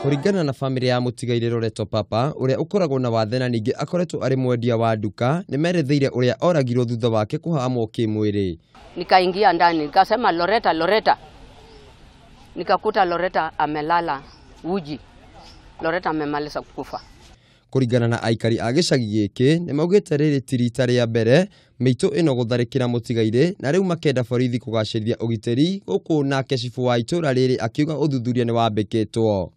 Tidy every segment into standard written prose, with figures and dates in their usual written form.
Kũringana na famĩlĩ ya mũtigairĩ Loreto Papa ũrĩa ũkoragwo na wathe na ningĩ akoretwo arĩ mwendia wa nduka nĩ meretheire ũrĩa oragirwo thutha wake kũhamwo kĩmwĩrĩ. Nikaingia ndani nikasema Loreta, Loreta, nikakuta Loreta amelala uji, Loreta amemaliza kufa. Kũringana na aikari a gĩcagi gĩkĩ nĩ maugĩte rĩrĩ ti rita rĩa mbere mĩitũ ĩno gũtharĩkĩra mũtigairĩ na rĩu makenda borithi kũgacĩrithia ũgitĩri gũkũ nake cibũ wa itũra rĩrĩ akiuga ũthuthuria nĩ wambĩkĩtwo.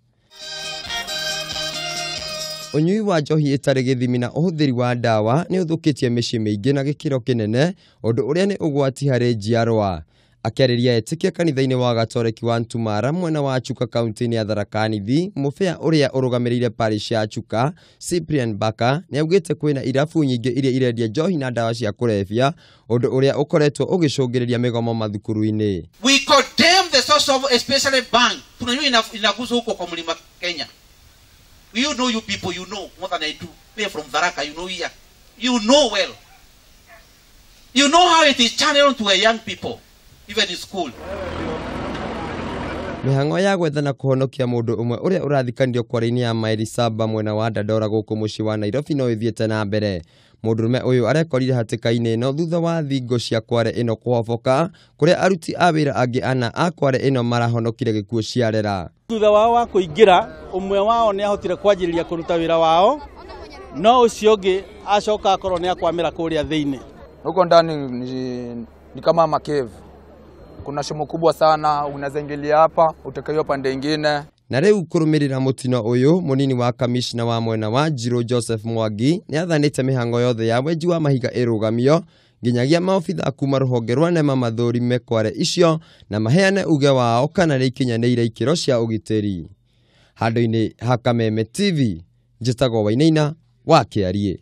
Ũnyui wa njohi ĩtarĩ gĩthimi na ũhũthĩri wa ndawa nĩ ũthũkĩtie mĩciĩ mĩingĩ na gĩkĩro kĩnene ũndũ ũrĩa nĩ ũgwati harĩ njiarwa. Akĩarĩria etĩkia kanitha-inĩ wa Gatoreki wa Ntumara mwena wa Chuka kaunti-inĩ ya Tharaka Nithi, mũbĩa ũrĩa ũrũgamĩrĩire parish ya Chuka Cyprian Baka nĩ augĩte kwĩna irabu nyingĩ iria irendia njohi na ndawa cia kũrebia ũndũ ũrĩa ũkoretwo ũgĩcũngĩrĩria mĩgomo mathukuru-inĩ. We condemn the source of especially bank. Tunajua inagusa huko kwa mlima Kenya. You know, you people, you know more than I do. We are from Tharaka, you know here. You know well. You know how it is channeled to a young people, even in school. Mĩhang'o ya gwetha na kũhonokia mũndũ ũmwe ũrĩa ũrathikanĩrio kware-inĩ ya maili 7 mwena wa Dandora gũkũ mũciĩ wa Nairobi no ĩthiĩte na mbere. Mũndũrũme ũyũ arekorire hatĩka-inĩ ĩno thutha wa thingo cia kware ĩno kũhoboka kũrĩa aruti a wĩra angĩ ana a kware ĩno marahonokire gĩkuũ ciarera. Thutha wao wa kũingĩra ũmwe wao nĩ ahotire kwanjĩrĩria kũruta wĩra wao no ũcio ũngĩ acoka akorwo nĩ akwamĩra kũrĩa thĩinĩ. Huko ndani ni kama makeve. Kuna shimo kubwa sana, unaweza ingilia hapa utakaiwa pande nyingine. Na rĩu kũrũmĩrĩra mũtino ũyũ mũnini wa kamishna wa mwena wa Njirũ Joseph Mwangi nĩ athanĩte mĩhang'o yothe ya wenji wa mahiga ĩrũgamio nginyagia maobitha kuma rũhonge rwa NEMA mathũrime kware icio na maheane uge wao kana nĩ ikinyanĩire ikĩro cia ũgitĩri. Handũ-inĩ ha Kameme TV njĩtagwo Wainaina wa Kĩariĩ.